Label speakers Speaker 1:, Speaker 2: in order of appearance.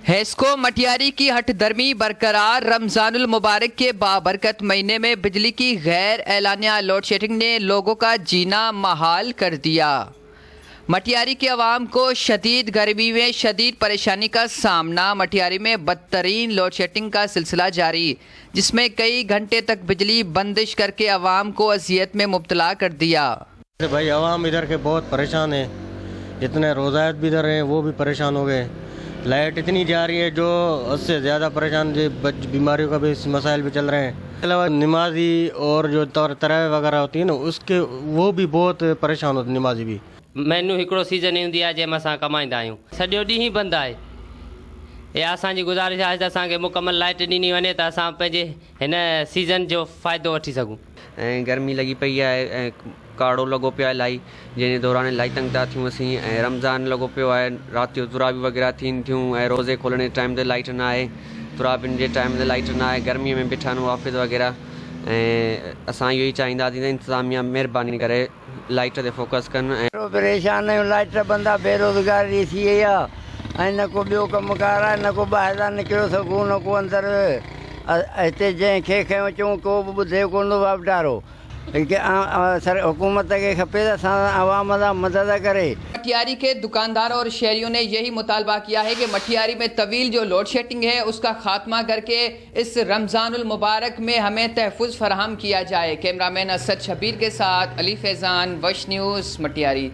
Speaker 1: Hesco Matiari की हठधर्मी बरकरार। रमज़ानुल मुबारक के बाबरकत महीने में बिजली की गैर एलानिया लोड शेडिंग ने लोगों का जीना महाल कर दिया। मटियारी के अवाम को शदीद गर्मी में शदीद परेशानी का सामना। मटियारी में बदतरीन लोड शेडिंग का सिलसिला जारी, जिसमें कई घंटे तक बिजली बंदिश करके अवाम को अजियत में मुब्तला कर दिया।
Speaker 2: भाई, आवाम इधर के बहुत परेशान है। जितने रोज़ायत भी इधर हैं, वो भी परेशान हो गए। लाइट इतनी जा रही है जो उससे ज़्यादा परेशान, जो बीमारियों का भी मसाइल भी चल रहे हैं। इसके अलावा नमाजी और जो तरावी वगैरह होती है ना, उसके वो भी बहुत परेशान होते हैं, नमाजी भी।
Speaker 3: महीनो हिकिड़ो सीज़न ईंदी आहे, जंहिंमें असां कमाईंदा आहियूं। सॼो ॾींहुं बंदि आहे। इहा असांजी गुज़ारिश आहे त असांखे मुकमल लाइट ॾिनी वञे त असां पंहिंजे हिन सीज़न जो फ़ाइदो वठी सघूं।
Speaker 4: ऐं गर्मी लॻी पई आहे ऐं काड़ो लॻो पियो आहे इलाही, जंहिंजे दौरान इलाही तंग था थियूं असीं। ऐं रमज़ान लॻो पियो आहे, राति जो तुराबी वग़ैरह थियनि थियूं ऐं रोज़े खोलण जे टाइम ते लाइट न आहे, तुराबिन जे टाइम ते लाइट न आहे। गर्मीअ में बीठा आहिनि हाफ़िज़ वग़ैरह ऐं असां इहो ई चाहींदासीं त इंतिज़ामिया महिरबानी करे लाइट ते फोकस कनि ऐं
Speaker 5: परेशान आहियूं, लाइट बंदि आहे, बेरोज़गारी थी वई आहे ऐं न को ॿियो कमु कार आहे, न को ॿाहिरि था निकिरो सघूं, न को अंदरि। हिते जंहिंखे खयूं अचूं, को बि ॿुधे कोन थो वापटारो। सर, हुकूमत खे खपे त असां आवाम सां मदद करे।
Speaker 1: मटियारी के दुकानदार और शहरियों ने यही मुतालबा किया है कि मटियारी में तवील जो लोड शेडिंग है, उसका खात्मा करके इस रमज़ानुल मुबारक में हमें तहफ़्फ़ुज़ फराहम किया जाए। कैमरामैन असद शबीर के साथ अली फैज़ान, वश न्यूज़, मटियारी।